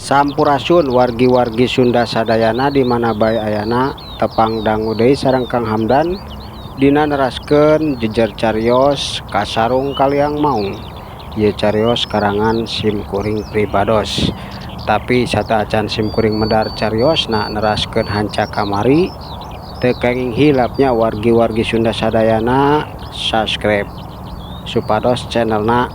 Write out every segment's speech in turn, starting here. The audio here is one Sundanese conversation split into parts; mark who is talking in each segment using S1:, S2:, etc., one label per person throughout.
S1: Sampurasun wargi-wargi Sunda sadayana di mana bae ayana tepang dangu deui sareng Kang Hamdan dina neraskeun jejer carios kasarung kaliang maung. Ieu carios karangan sim kuring pribados. Tapi sateuacan sim kuring medar cariosna neraskeun hanca kamari teu kenging hilap nya wargi-wargi Sunda sadayana subscribe supados channelna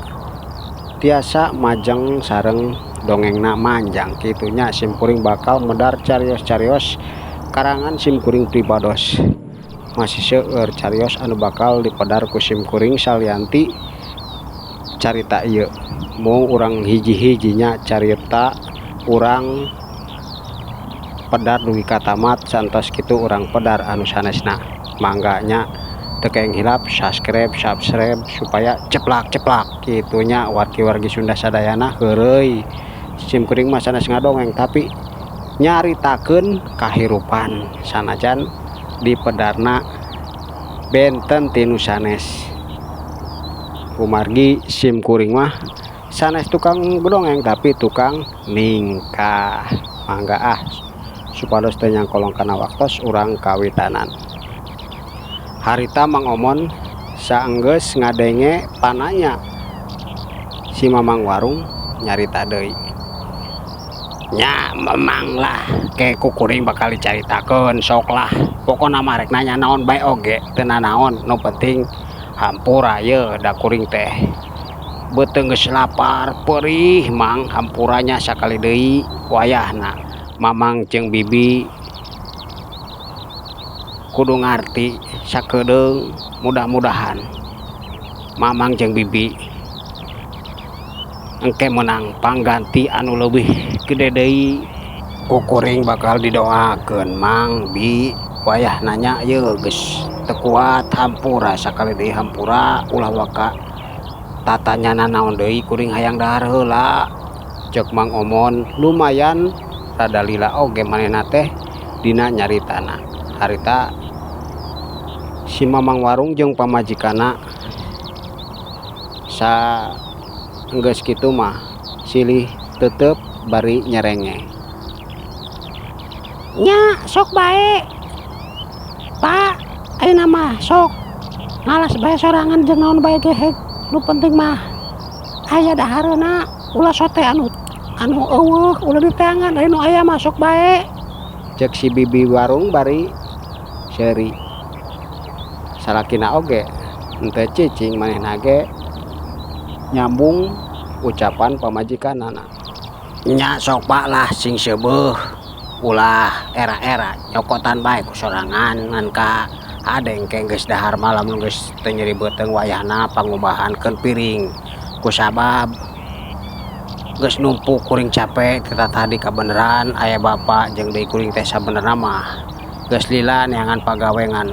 S1: tiasa majeng sareng dongengna manjang kitu nya. Sim kuring bakal medar carios-carios karangan sim kuring pribados. Masih seueur carios anu bakal dipedar ku sim kuring salianti carita ieu. Mung urang hiji-hiji nya carita urang pedar dugi ka tamat santos kitu urang pedar anu sanesna. Mangga nya teu kenging hilap subscribe subscribe supaya ceplak-ceplak kitu nya wargi-wargi Sunda sadayana heureuy. Sim kuring mah sanes ngadongeng tapi nyaritakeun kahirupan sanajan dipedarna benten ti nu sanes. Kumargi sim kuring mah sanes tukang dongeng tapi tukang ningkah. Mangga ah supados teu nyangkolong kana waktos urang kawitanan. Harita Mang Omon saenggeus ngadenge pananya si mamang warung nyarita deui. Nya memang lah ke ku kuring bakal dicaritakeun sok lah pokona mah rek nanya naon bae oge teu nanaon nu penting hampura yeuh da kuring teh beuteung geus lapar peurih mang hampura nya sakali deui wayahna mamang jeung bibi kudu ngarti sakedeung mudah-mudahan mamang jeung bibi engke menang pangganti anu leuwih gede deui. Ku kuring bakal didoakeun mang bi wayahna nya yeuh geus teu kuat hampura sakali deui hampura ulah waka tatanyana naon deui kuring hayang dahar heula. Ceuk Mang Omon lumayan rada lila oge manehna teh dina nyaritana. Harita si mamang warung jeung pamajikanna saenggeus kitu mah silih tetep bari nyerenge.
S2: Nya sok bae Pak, ayeuna mah sok ngalas bae sorangan jeung naon bae ge heg nu penting mah aya dahareuna ulah sote anu anu eueuh ulah diteangan ari nu aya mah sok bae.
S1: Ceuk si bibi warung bari seuri. Salakina oge henteu cicing manehna ge nyambung ucapan pamajikanana. Nya sok Pak lah sing seubeuh ulah era-era nyokotan bae ku sorangan ngan ka hade engke geus dahar mah lamun geus teu nyeri beuteung wayahna pangubahankeun piring kusabab geus numpuk kuring capek ti tatadi kabeneran aya bapa jeung deui kuring teh sabenerna mah geus lila neangan pagawe ngan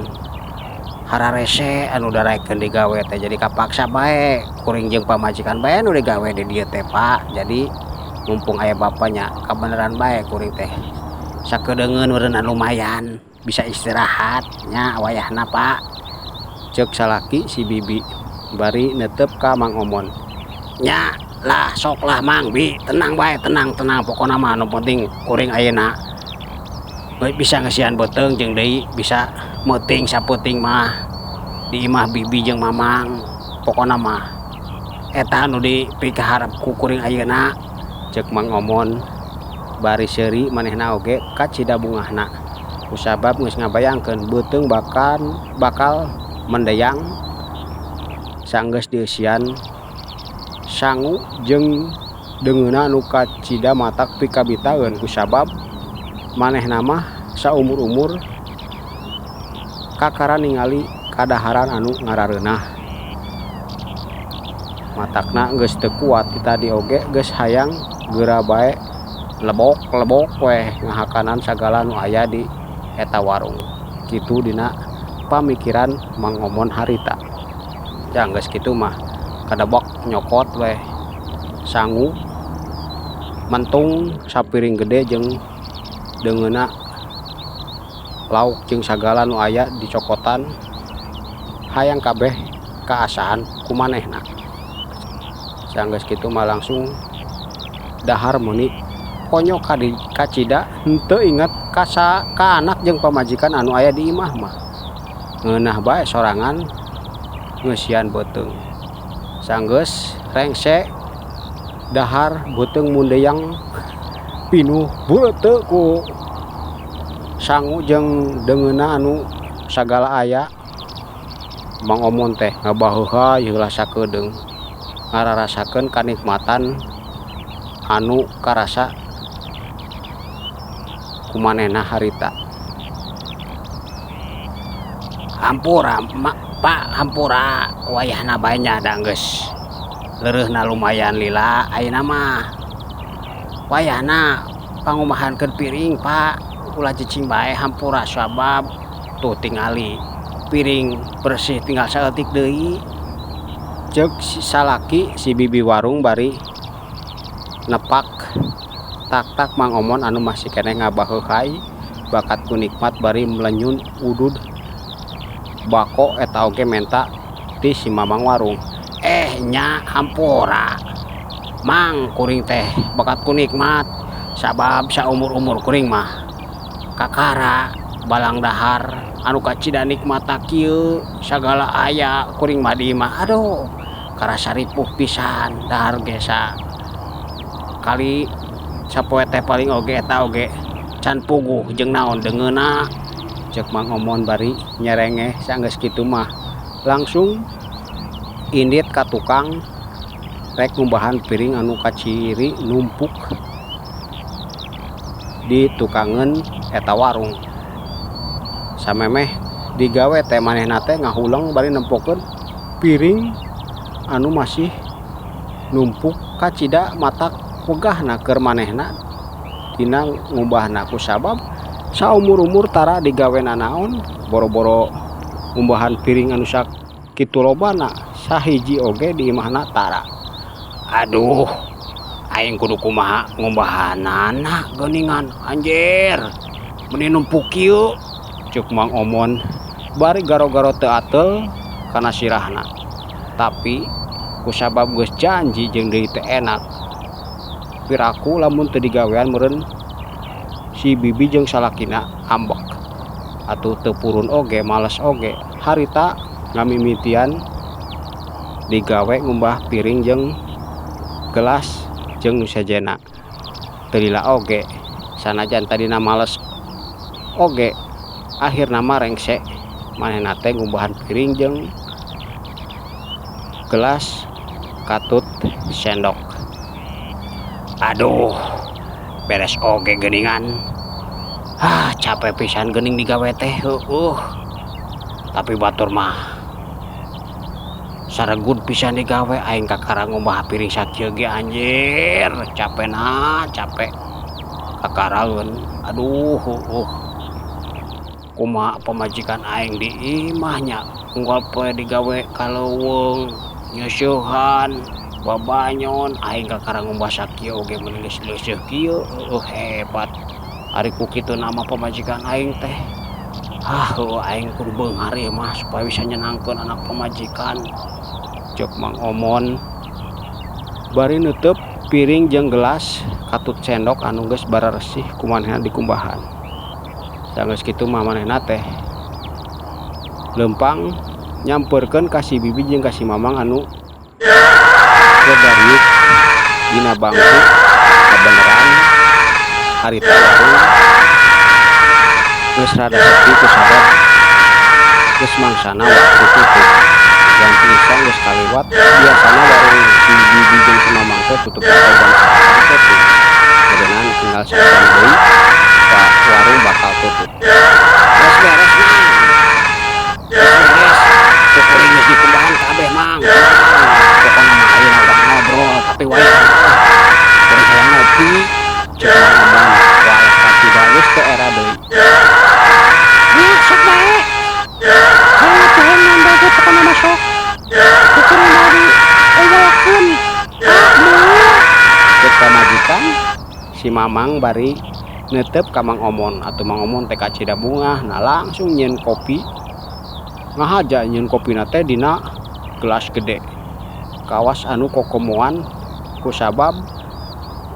S1: hararese anu daraekeun digawe teh jadi kapaksa bae kuring jeung pamajikan bae anu digawe di dieu teh Pak. Jadi mumpung aya bapanya kabeneran bae kuring teh sakedeungeun meureunna lumayan bisa istirahat nya wayahna Pak. Ceuk salaki si bibi bari netep ka Mang Omon. Nya lah sok lah Mang bi tenang bae tenang tenang pokona mah nu penting kuring ayeuna bisa ngeusian beuteung jeung deui bisa meuting sapeuting mah di imah bibi jeung mamang pokona mah eta anu dipikaharep ku kuring ayeuna. Ceuk Mang Omon bari seuri manehna oge kacida bungahna kusabab geus ngabayangkeun beuteung bakal mendeyang sanggeus dieusian sangu jeung deungeunna anu kacida matak pikabitaeun kusabab manehna mah saumur-umur kakara ningali kadaharan anu ngarareunah. Matakna geus teu kuat ti tadi oge geus hayang geura bae lebok-lebok weh ngahakanan sagala nu aya di eta warung. Kitu dina pamikiran Mang Omon harita. Jang geus kitu mah kadebok nyokot weh sangu mentung sapiring gede jeung deungeunna lauk jeung sagala nu aya di cokotan hayang kabeh kaasahan ku manehna. Sanggeus kitu mah langsung dahar meuni Konyok kacida henteu inget ka anak jeung pamajikan anu aya di imah mah. Ngeunah bae sorangan ngeusian beuteung. Sanggeus rengse dahar beuteung mundeyang pinuh beureuteu ku sangu jeung deungeunna anu sagala aya. Mang Omon teh ngabaheuhay heula sakedeung ngararasakeun kanikmatan anu karasa ku manehna harita. Hampura Pak, hampura wayahna bae nya da geus leureuhna lumayan lila ayeuna mah. Wayahna pangumahankeun piring Pak, ulah cicing bae hampura sabab tuh tingali piring bersih tinggal saeutik deui. Ceuk salaki si bibi warung bari nepak tak-tak Mang Omon anu masih keneh ngabaheuhay bakat ku nikmat bari melenyun udud bako eta oge menta ti si mamang warung. Nya hampura Mang, kuring teh bakat ku nikmat sabab saumur-umur kuring mah kakara balang dahar anu kacida nikmatna kieu sagala aya kuring mah di imah. Aduh karasa ripuh pisan dahar ge sakali sapoe teh paling oge eta oge can puguh jeung naon deungeunna. Ceuk Mang Omon bari nyerengeh sanggeus kitu mah langsung indit ka tukang rek ngumbahan piring anu kaciri numpuk di tukangeun eta warung. Samemeh digawe teh manehna teh ngahuleng bari nempokeun piring anu masih numpuk kacida matak wegahna keur manehna dina ngumbahna kusabab saumur-umur tara digawe nanaon boro-boro ngumbahan piring anu sakitu lobana sahiji oge di imahna tara. Aduh aing kudu kumaha ngumbahanana geuningan anjir meuni numpuk kieu. Ceuk Mang Omon bari garo-garo teu ateul kana sirahna. Tapi kusabab geus janji jeung deui teu enak piraku lamun teu digawean meureun si bibi jeung salakina ambek. Atuh teu purun oge males oge harita ngamimitian digawe ngumbah piring jeung gelas jeung nu sejenna. Teu lila oge sanajan tadina males oge akhirna mah rengse manehna teh ngumbahan piring jeung gelas katut sendok. Aduh beres oge geuningan. Ah capek pisan geuning digawe teh heueuh. Tapi batur mah saregut pisan digawe aing kakara ngumbah piring sakieu ge anjir capena capek kakaraeun. Aduh heueuh. Kumaha pamajikan aing di imah nya unggal poe digawe kaleuweung nyeusehan babanyon aing kakara ngumbah sakieu oge meuni geus leuseih kieu heueuh hebat ari ku kitu nama pamajikan aing teh. Ah heueuh aing kudu beunghar ieu mah supaya bisa nyenangkeun anak pamajikan. Ceuk Mang Omon bari neuteub piring jeung gelas katut sendok anu geus bararesih ku manehna dikumbahan. Sanggeus kitu mah manehna teh leumpang nyampeurkeun ka si bibi jeung ka si mamang anu keur dariuk dina bangku kabeneran harita warung geus rada sepi kusabab geus mangsana waktu tutup. Ganti isya geus kaliwat biasana warung si bibi jeung si mamang teh tutup jam 9 peuting. Beunang tinggal sajam deui warung bakal tutup. Geus beres Mang. Geus beres. Kuring geus dikumbahan kabeh Mang. Pokona mah ayeuna urang ngobrol tapi wayahna kuring hayang ngopi. Ceuk Mang Omon wae kacida geus teu era deui.
S2: Nya sok bae. Hayang ngopi hayang naon bae ge pokona mah sok. Kuring moal dieuweulkeun. Ah moal.
S1: Ceuk pamajikan si Mamang bari neuteup ka Mang Omon. Atuh Mang Omon teh kacida bungah nah langsung nyieun kopi. Ngahaja nyieun kopina teh dina gelas gede. Kawas anu kokomoan kusabab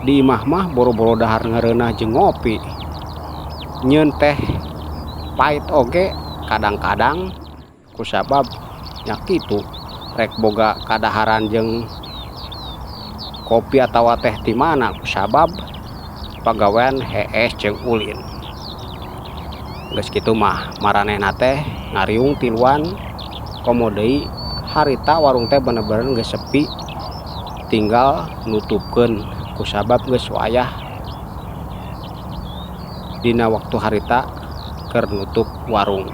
S1: Di imah mah boro-boro dahar ngareunah jeung ngopi. Nyeun teh pait oge kadang-kadang kusabab nya kitu rek boga kadaharan jeung kopi atawa teh ti mana kusabab pagawean hees jeung ulin. Geus kitu mah maranehna teh ngariung tiluan komo deui harita warung teh bener-bener geus sepi tinggal nutupkeun kusabab geus wayah dina waktu harita keur nutup warung.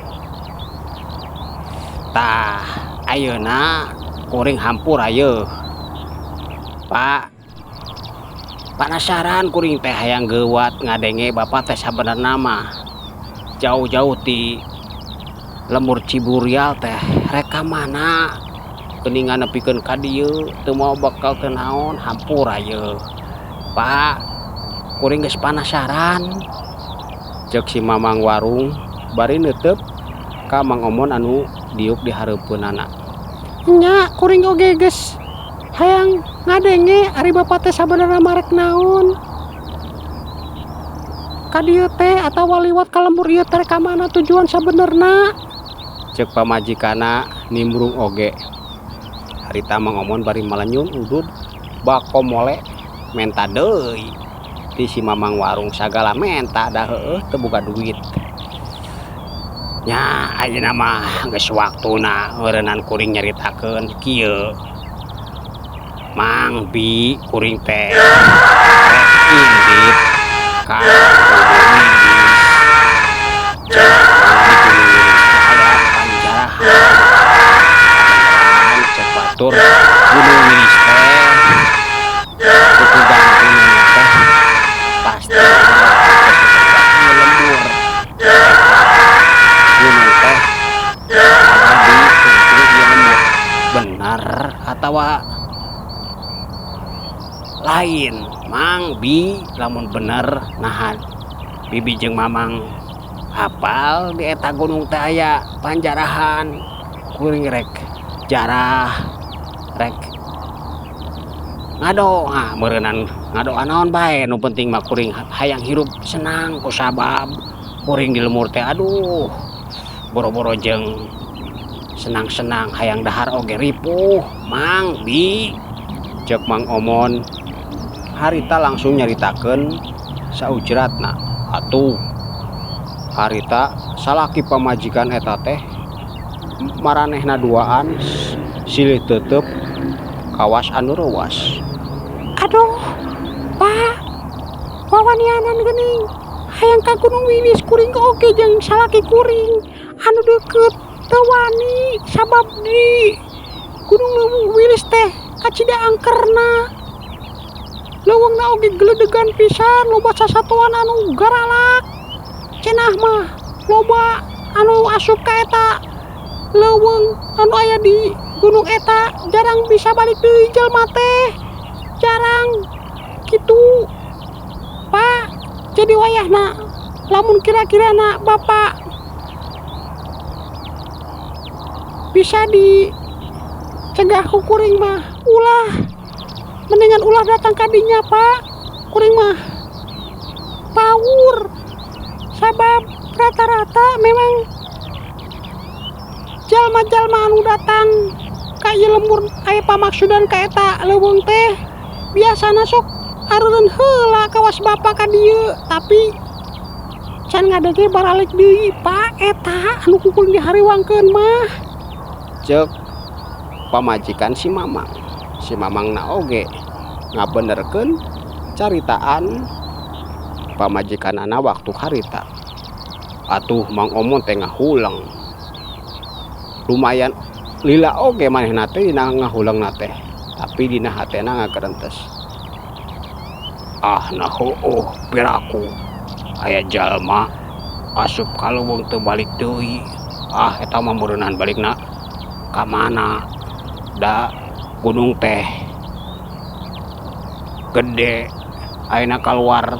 S1: Tah ayeuna kuring hampura yeuh. Pak, panasaran kuring teh hayang geuwat ngadenge bapak teh sabenerna mah jauh-jauh ti lembur Ciburial teh rek ka mana geuningan nepikeun ka dieu teu mawa bekal teu naon hampura yeuh. Pak, kuring geus panasaran. Ceuk si mamang warung bari neuteup ka Mang Omon anu diuk di hareupeunana.
S2: Nya kuring oge geus hayang ngadenge ari bapak teh sabenerna mah rek naon. Ka dieu teh atawa liwat ka lembur ieu teh rek ka mana tujuan sabenerna?
S1: Ceuk pamajikanna nimbrung oge. Harita Mang Omon bari malenyun udud bako mole menta deui ti si mamang warung sagala menta da heueuh teu boga duit. Nya ayeuna mah geus waktuna eureunnan kuring nyaritakeun kieu. Mang Bi kuring teh rek indit ka Gunung Wilis. Ceuk di Gunung Wilis teh aya panjarahan. Ceuk batur Gunung Wilis teh tutugan gunung teh pasti ieu lembur. Eta gunung teh ada di tungtung ieu lembur. Bener atawa lain Mang Bi? Lamun bener naha bibi jeung mamang hafal di eta gunung teh aya panjarahan. Kuring rek jarah rek ngadoa meureunan ngadoa naon bae nu penting mah kuring hayang hirup senang kusabab kuring di lembur teh aduh boro-boro jeung senang-senang hayang dahar oge ripuh Mang Bi. Ceuk Mang Omon harita langsung nyaritakeun saujratna. Atuh harita salaki pamajikan eta teh maranehna duaan silih teuteup kawas anu reuas.
S2: Aduh, Pak, wawanianan geuning hayang ka Gunung Wilis kuring oge jeung salaki kuring anu deukeut teu wani sabab di Gunung Wilis teh kacida angkerna. Leuweungna oge geledegan pisan loba sasatoan anu garalak. Cenah mah loba anu asup ka eta leuweung anu aya di gunung eta jarang bisa balik deui jelema teh. Jarang kitu. Pak, jadi wayahna lamun kira-kirana bapak bisa dicegah ku kuring mah ulah, mendingan ulah datang ka dinya Pak. Kuring mah paur sabab rata-rata memang jalma-jalma anu datang ka ieu lembur aya pamaksudan ka eta leuweung teh biasana sok areureun heula kawas bapak ka dieu, tapi can ngadege baralik deui Pak eta anu ku kuring dihariwangkeun mah.
S1: Ceuk pamajikan si Mamang. Si Mamangna oge ngabenerkeun caritaan pamajikanana waktu harita. Atuh Mang Omon teh ngahuleng. Lumayan lila oge manehna teh dina ngahulengna teh, tapi dina hatena ngagerentes. Ah nah heueuh piraku aya jalma asup ka leuweung teu balik deui. Ah eta mah meureunan balikna ka mana? Da gunung teh gede, ayeuna kaluar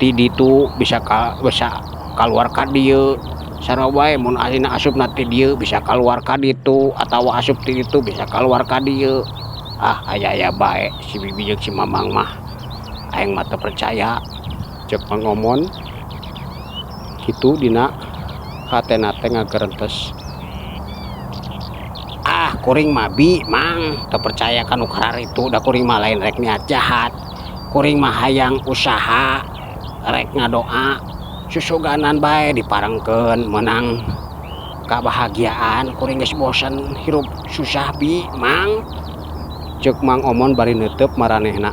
S1: ti ditu bisa bisa kaluar ka dieu. Sarua bae mun ayeuna asupna ti dieu bisa kaluar ka ditu atawa asup ti ditu bisa kaluar ka dieu. Ah aya-aya bae si bibi jeung si mamang mah. Aing mah teu percaya, ceuk Mang Omon kitu dina hatena teh ngagerentes. Ah, kuring mah, Bi, Mang, teu percaya ka nu kararitu, da kuring mah lain rek niat jahat. Kuring mah hayang usaha, rek ngadoa susuganan bae diparengkeun meunang kabahagiaan. Kuring geus bosen hirup susah, Bi, Mang, ceuk Mang Omon bari neuteup maranehna.